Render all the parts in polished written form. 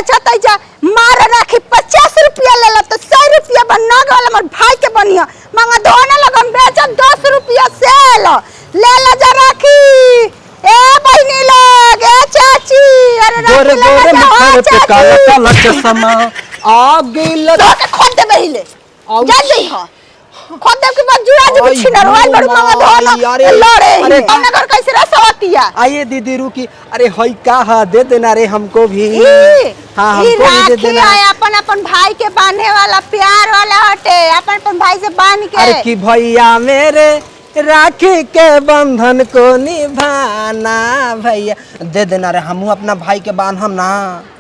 बेचत है जा मार राखी 50 रुपया ले ला तो 100 रुपया बना गल हमर भाई के बनिया मंगा धोने लगम बेचत 10 रुपया सेल। ले ला जा राखी ए बहिनी लोग, ए चाची, अरे गोरे राखी ले गोरे ला जा, मुखर ओ पे काला चाची। काला चश्मा आ गइल। तो के खोद दे बहिले। आउ। जा जई हो खोद दे के बाद जुड़ा जे आई छिनर वाल बड़ू मंगा धोना। अरे, लड़े अरे। हमने घर कैसे रसवतिया। आइए दीदी, रुकी। अरे हई का हा? दे देना रे हमको भी। ई हाँ, ई हमको भी दे राखी देना। है, अपन अपन भाई के बांधे वाला, प्यार वाला हटे, अपन अपन भाई से बांध के। अरे कि भैया मेरे, राखी के बंधन को निभाना। भैया, दे देना रे, हमू अपना भाई के बांधम ना।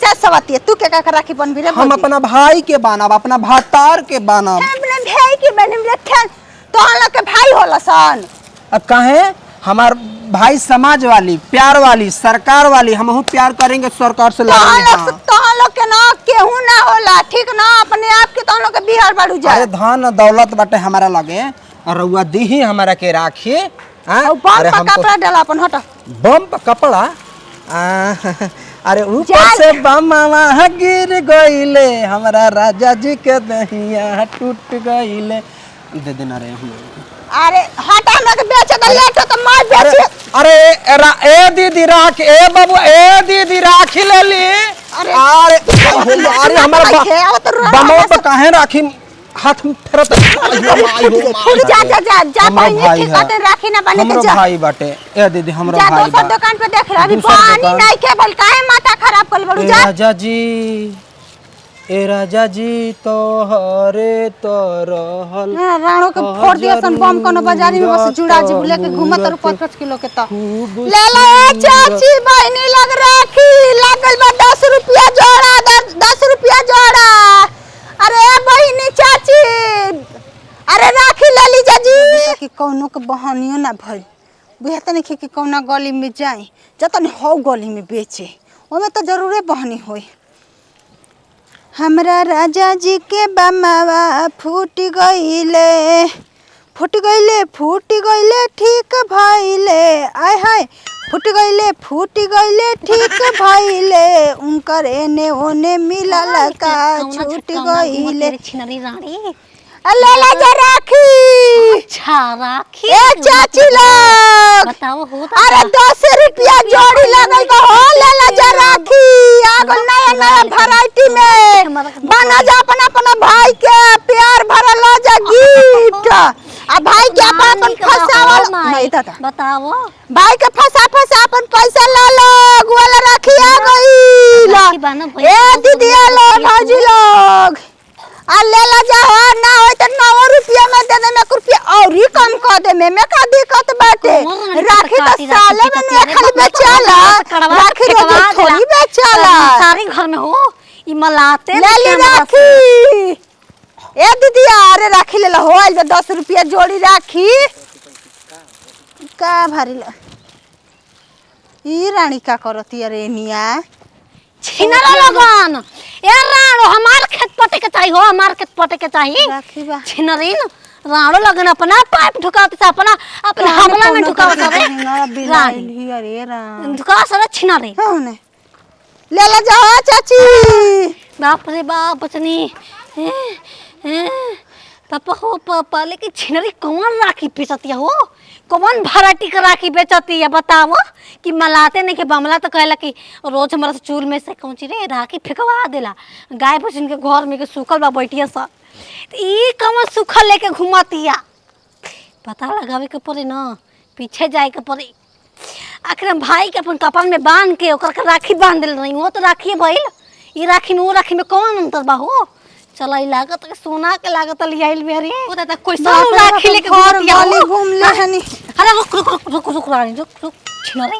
चल सवतिया, तू के का राखी बनबी रे? हम अपना भाई के बानब, अपना भातार के बानब। अपने भाई के बनम रे? खेल तो हम लोग के भाई होला सन। अब काहे? हमार भाई समाज वाली, प्यार वाली, सरकार वाली। हमहू प्यार करेंगे सरकार से। तो हम लड़ेंगे। लोग हाँ। तो हम लोग के ना केहू ना होला, ठीक ना? अपने आप के तो हम लोग के बिहार बाड़ू जा। अरे धन दौलत बाटे हमारा लगे और रउआ दीही हमारा के राखी, हाँ? और बम अरे पर हमको कपड़ा डाला अपन, हट। बम पर कपड़ा अरे ऊपर जाल। से बमवा गिर गईले, हमारा राजा जी के दहिया टूट गईले। दे देना रे हम। अरे हट, हमरा के बेचे तो लेट हो तो मार अरे बेचे। अरे ए दीदी राख, ए बाबू, ए दीदी राखी ले ली। अरे, अरे अरे, हमारा है, अब तो बमवा पर काहे राखी हाथ में फेरत? फूट जा जा जा जा। हमरो बहिनी भाई ठीक है। बाटे, राखी ना बने के हमरो जा। भाई बाटे। ए दीदी, हमरो जा भाई दोसर बा। दुकान पे देख रहा अभी। दूसर पानी दुकान। नहीं के भल काहे माथा खराब कर बड़ू? ए जा। राजा जी, ए राजा जी, तो हरे तो रहल ना, राणो के फोड़ दिया सन बम कोनो बाजारी में, बस जुड़ा जी लेके घूमत और 5-5 किलो के तो खूब ले ले। ए चाची, बहिनी लग राखी लागल बा, 10 रुपया जोड़ा, 10 रुपया जोड़ा। अरे बहिनी, चाची, अरे राखी ले लीजा जी। कि कौनो के बहनियो ना भइल बुझाते नहीं कि कौना गली में जाई। जतन हो गली में बेचे, ओमे तो जरूरे बहनी होई। हमरा राजा जी के बमावा फूट गईले, फूट गईले, फूट गईले, ठीक भइले। आय हाय, फूट गईले, फूट गईले, ठीक भइले, उनकर एने ओने मिलल का छूट गईले। छिनरी रानी। ले ला जा राखी। अच्छा, राखी। ए चाची लोग। बताओ हो। अरे 10 रुपया जोड़ी लगल बा हो, ले ला जा राखी। आ गइल नया नया वैरायटी में। बना जा अपना अपना भाई के, प्यार भरल ला जा गिफ्ट। आ भाई के अपन अपन फसावल नहीं दादा। बताओ। भाई के फंसा फंसा अपन पैसा ला लो वाला राखी आ गई। राखी बाना भैया। ए दीदी लो, भौजी लोग, आ ले ला जा हो। ना होई तो 9 रुपया में दे दे में, 1 रुपया और ही कम कर दे में। में का दिक्कत बाटे? राखी तो साले में नहीं खाली बेचाला, राखी रोज थोड़ी बेचाला। सारे घर में हो ई मलाते। ले ली राखी। ए दीदी, अरे राखी ले ला हो, आइल बा 10 रुपया जोड़ी राखी। का भारी ला ई रानी का करती? अरे निया। छिनरा लगन, ए राणो, हमार खेत पटे के चाहिए हो, हमार खेत पटे के चाहिए। राखी बा। छिनरीन राणो लगन अपना पाइप ढुकावत से अपना अपना हमला में ढुकावत रे रानी। अरे राम। ढुका सर छिनरी। हाँ ने ले ला जाओ चाची। बाप रे बाप, बचनी ए, ए, पापा हो पापा। लेकिन छिनरी कौन राखी बेचती हो? कौन वैरायटी के राखी बेचती है बताओ? कि मलाते नहीं के बमला तो कहला कि रोज हमारा से चूल में से कौन चीज रे राखी फेंकवा देला गाय भैंसिन के घर में के सूखल बा बैठिया सा। तो ई कौन सूखल लेके घुमतिया? पता लगावे के पड़ी ना, पीछे जाए के पड़ी। आखिर हम भाई के अपन कपाल में बांध के ओकर के राखी बांध देल रही। वो तो राखी भइल, ई राखी में वो राखी में कौन अंतर बा हो? चल, ई लागत के सोना के लागत लियाइल बे रे ओ दादा, कैसन बाप रे राखी बाप, लेके घर घुमतिया गली हो? घूम ले हनी। अरे रुक रुक रुक रुक रुक रानी, रुक रुक। छिनो रे,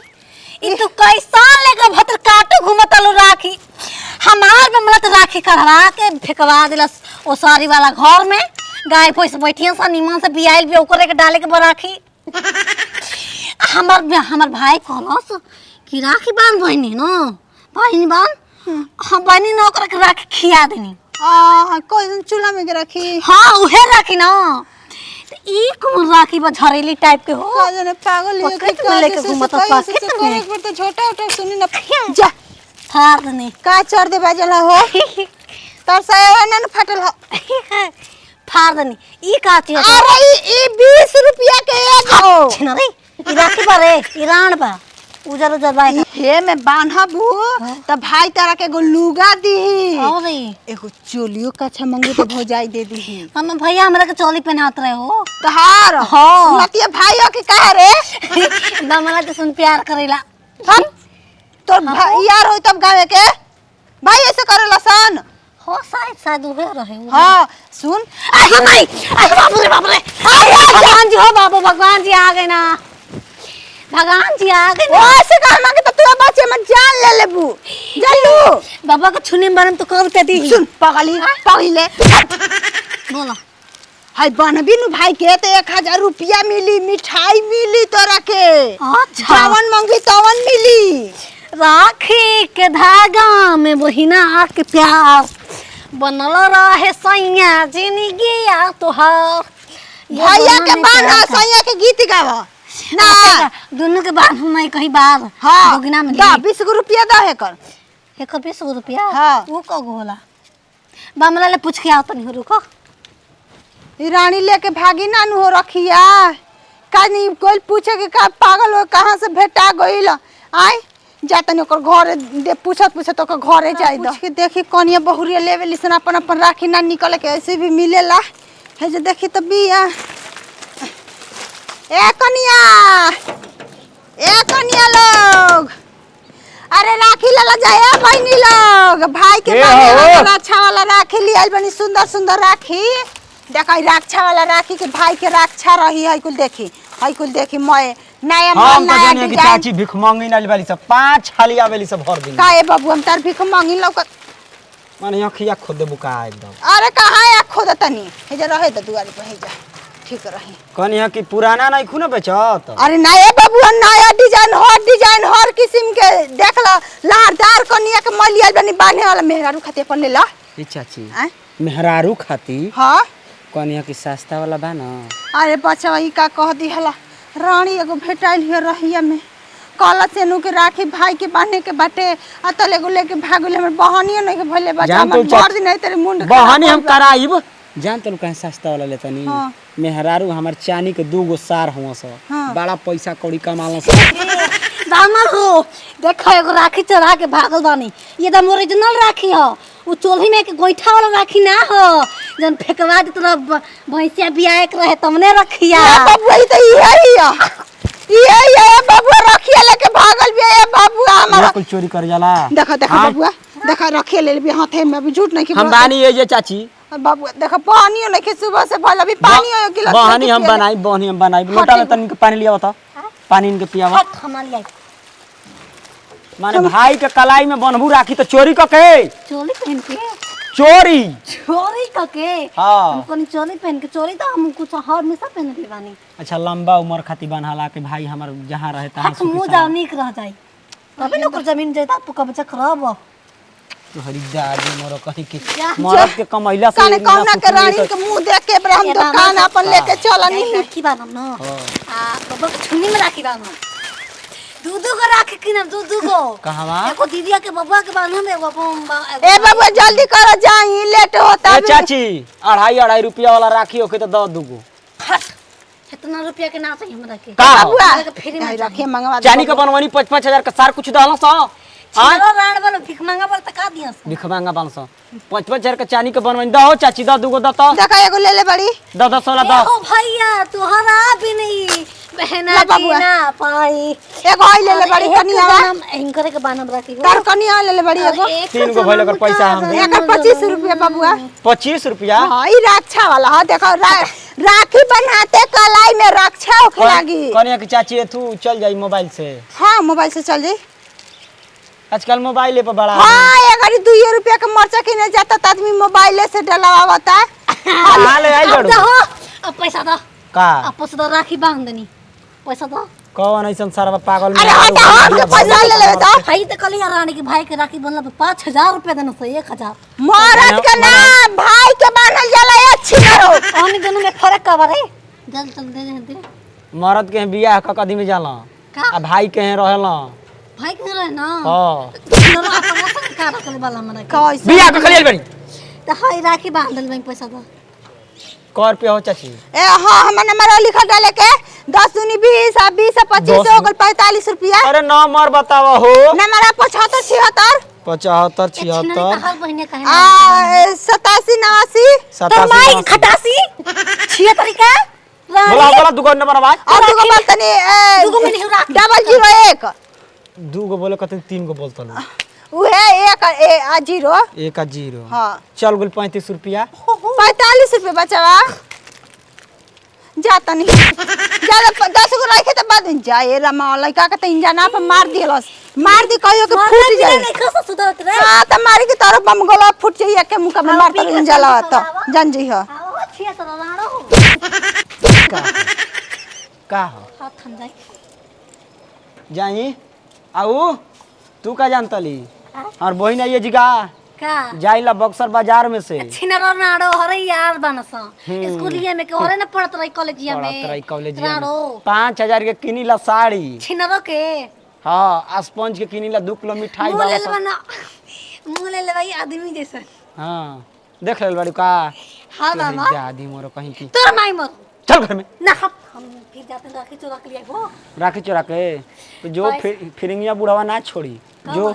ई तू कैसन लेके भतर काटो घुमत लो राखी? हमार बमला तो राखी कढ़वा के फेंकवा दिलस ओ सारी वाला घर में। गाय भैंस बैठिया सा निमन से बियाइल भी, ओकरे के डाले के बा राखी। हमर हमर भाई कहलस कि राखी बांध बहिनी न, बहिनी बांध। हम बहिनी न ओकरा के राखी खिया देनी। आ कोई चूल्हा में के राखी? हाँ, उहे राखी न। त ई कौन राखी बा झरेली टाइप के हो? का जाने पागल हो। पॉकेट में लेके घूमत, पॉकेट में। एक बार तो छोटा उठा सुनी ना, जा। फाड़ देनी। का चोर दे बाजल हो तोर साया ना न फटल हो। फाड़ देनी। ई का चीज है? अरे ई 20 रुपया के एगो। छिनरी ई राखी बा रे, ई राण बा, उजर उजर बा एकर। हे में बान्हबू त भाई तारा के एगो लुगा दीही। अरे एगो चोलियो काछा मंगू तो भौजाई दे दीही। हम भैया हमरा के चोली पहनात रहे हो। तहार? हाँ। नतिया भाई हो के का रे? हमरा के सुन प्यार करेला। हम तोर भाई यार हो तब गावे के भाई ऐसे करेला सन। हो शायद शायद उहे रहे उहे। हाँ सुन। अरे नहीं, अरे बाप रे बाप रे, अरे भगवान जी हो बाबू, भगवान जी आ गए ना, भगवान जी आ गए ओ ना। ऐसे कह मांगे तो तू बच्चे में जान ले लेबू जल्लू। बाबा को छूने में बारम तो कर रुपया दी। सुन पगली पगले। बोलो। हाय बनबी नु भाई के तो 1000 रुपया मिली, मिठाई मिली तोरा के। अच्छा। जवन मंगी तवन मिली। राखी के धागा में बहिना के प्यार बनल रहे सैया जिंदगी आ तोहार। भैया के बान्हा सैया के गीत गावा ना। दोनों के बांध नहीं कहीं बार। हाँ दोगुना में दा 20 गो रुपया दा है कर। एक 20 गो रुपया। हाँ। वो कगो होला बामला ले पूछ के आओ तनी हो, रुको। ई रानी लेके भागी ना नु हो रखिया का नहीं कोई पूछे के का पागल हो कहाँ से भेटा गइल। आय जा तनी ओकर घरे दे पूछत पूछत ओकर घरे जाई दो। के देखी कनिया बहुरिया लेवे लिसन अपन अपन राखी ना निकले के ऐसे भी मिलेला। हे जे देखी तो बिया। ए कनिया, ए कनिया लोग, अरे राखी लेला जाए ए बहनी लोग। भाई के ए बाने हो। वाला अच्छा वाला राखी ले आइल बनी, सुंदर सुंदर राखी। देखा ई रक्षा वाला राखी के भाई के रक्षा रही है कुल देखी, है कुल देखी मैं नया माल हम तो नया जानिए कि डिजाइन। चाची भीख मांगी ना वाली सब 5 हाली आवेली सब भर दिन। का ए बाबू हम तार भीख मांगी लौकत माने अखिया खोद देबू का एकदम। अरे कहाँ या खोद तनी हे जा रहे त दुआरी पर हे जा ठीक रही। कहनी कि पुराना नहीं खून बेचत। अरे ना ए बाबू नया डिजाइन हर डिजाइन हर किस्म के देख ला। लारदार कनिया के मलिया बनी बांधे वाला मेहरारू खातिर अपन ले ला। ए चाची आय? मेहरारू खाती हाँ कहनी कि सस्ता वाला बा ना। अरे बचवा ई का कह दिहला रानी एगो भेटाइल हिय रहिया में कहला सेनू के राखी भाई के बांधे के बाटे आ तले एगो लेके भागल। हमर बहनियो नहीं के भइले बच्चा जान हमर तू भर दिन है तेरे मुंड खराब बहनी हम भइल बा। कराइब। जान तू कहे सस्ता वाला लेतनी। हाँ। मेहरारू हमर चानी के 2 गो सार हुआ स। हाँ। बड़ा पैसा कौड़ी कमाला स। दामन हो देखो एगो राखी चढ़ा के भागल बानी, ये एकदम ओरिजिनल राखी हो, उ चोली में के गोइठा वाला राखी ना हो जन फेंकवा दे तोरा भैंसिया बियाए के रहे तमने रखिया। ए बाबू ई त इहे ही है, इहे ही है बाबू रखिया लेके भागल भी है बाबू हमारा। कुल चोरी कर जाला। देखा देखा हाँ। बाबूआ देखा रखिया ले भी हाथे में अभी झूठ नहीं के हम बानी ये जे चाची। बाबू देखा पानी नहीं के सुबह से भल अभी पानी हो गिलास बहनी हम बनाई, बहनी हम बनाई। लोटा में तनिक पानी लिया बता, पानी इनके पियावा। हट हम लिया। माने भाई के कलाई में बनबू राखी तो चोरी क के। चोली पहन के चोरी चोरी क के। हाँ। हम कोनी चोली पहन के चोरी तो हम कुछ हमेशा पहनले बानी। अच्छा लंबा उम्र खातिर बनहाला के भाई हमर जहां रहे तहां हट मुंह जाओ निक रह जाई तबे न ओकर जमीन जायदाद पर कब्जा करब। तोहरी दादी मोर कहीं के जा। मरद के कमैला से काने ना कौना सुख के मिली रानी तो- के मुंह देख के बरा हम ए दुकान बाबा, अपन लेके चलनी। राखी बांधम न। आ बाबा के छुन्नी में राखी बांधम, दू दू गो राखी किनम, दू दू गो। कहवा? एगो दीदिया के बबुआ के बांधम, एगो अपन ए बाबू जल्दी करो जाई लेट होता। ए चाची 2.5 रुपया वाला राखी होके तो 2 दूगो। हट इतना रुपया के ना चाहिए हमरा के। का हो? बाबूआ हमरा के फ्री में ए, राखी मंगवा दे। चानी के बनवनी 5-5 हजार का सार कुछ दहल स। छिनरो राण वाला भीख मांगा वाला त का दिया स? भीख मांगा बाल स। 5-5 हजार का चानी के बनवनी दहो चाची, 2 दूगो द तो। देखा एगो ले ले बड़ी। 10-10 वाला ए द। हो भैया तोहरा भी नहीं बहना ला बाबुआ। जी ना पाई। एगो आई ले ले बड़ी एक कनिया। जनम इनकरे के बानम राखी हो। तार कनिया ले ले बड़ी एगो। एक 3 गो भइल एकर जनम पैसा हम दे। एकर 25 रुपया बाबूआ। 25 रुपया? हाँ ई रक्षा वाला हाँ देखो राखी बनाते कलाई में रक्षा होखे लागी। कनिया के चाची एथू चल जाई मोबाइल से। हाँ मोबाइल से चल जाई। आजकल मोबाइल पे बड़ा हाँ अगर 2 रुपया के मरचा किने जाता त आदमी मोबाइले से डलवावता। कहाँ ले आई अब बड़ू? दहो, अब पैसा दो। का? अब पैसा दो, राखी बांध देनी। पैसा दो। कौन ऐसन सारा पागल अरे हट हमके पैसा ले लेवे तो। भाई तो कल रानी के भाई के राखी बनला पे 5000 रुपया देना सही, 1000। मरद के ना भाई के बांधल जाला ये अच्छी करो। हमनी दोनों में फर्क का बारे? जल चल दे दे दे। मरद के बियाह क कदी में जाला का? आ भाई के हैं रहेला। भाई के रहे ना। हां। छिनरो अपन संग का रखले वाला हमरा के। कैसे बियाह के खलियल बनी। त हई राखी बांधल में पैसा दो। क रुपया हो चाची? ए हाँ, हमर नंबर लिखल डाले के 10 दूनी 20 आ 20 आ 25 दस हो गेल 45 रुपया। अरे नंबर बतावा हो। नंबर 75 76 75 छिनरी त 76 हर महीने काहे आ ना 87 89 तोर माई 87 खटासी 76 का बोला बोला दुगो नंबर आवाज। और दूगो बोल तनी दूगो में नहीं राखी। 001 दूगो बोले कते तीन गो बोलत लो। उहे एक ए आ 0। एक आ 0। हाँ। चल गेल 35 रुपया। 45 रुपया बचावा। जा तनी ज्यादा 10 गो रखे त बाद जा ए रमा लइका के त इंजना पर मार दियलस, मार दी कहियो के फूट जाए। नहीं खस सुधरत रे। हां त मारी के तारो बम गोला फूट जाई के मुका में हाँ, मार पी तर के इंजला सब त जान जी हो। आओ 76 राणो। का का हो? हाथ थम जाई। जाई आऊ तू का जानतली और बहिन आइए जी का का जाइला बक्सर बाजार में से। छिनरो नाड़ो हरे यार बनस स्कूलिया में के हरे ना पढ़त रही कॉलेजिया में। पढ़त रही कॉलेजिया में। राणो 5000 के किनी ला साड़ी। छिनरो के। हाँ स्पंज के किनी ला 2 किलो मिठाई मुंह ले बाबा। बना मुंह ले ले भाई आदमी जैसे। हाँ देख लेल बाड़ू का। हाँ मामा। दादी मोरो कहीं की। तोर माई मोर। चल घर में। ना हम फिर जाते हैं राखी चुरा के लिए हो। राखी चुरा के तो जो फिरिंगिया बुढ़ावा ना छोड़ी जो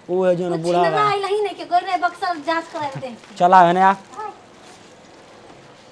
वो है जो ना छिनरा बुढ़ावा आइल ही नहीं के गोर रे बक्सर जांच कराए दे। चला है ना।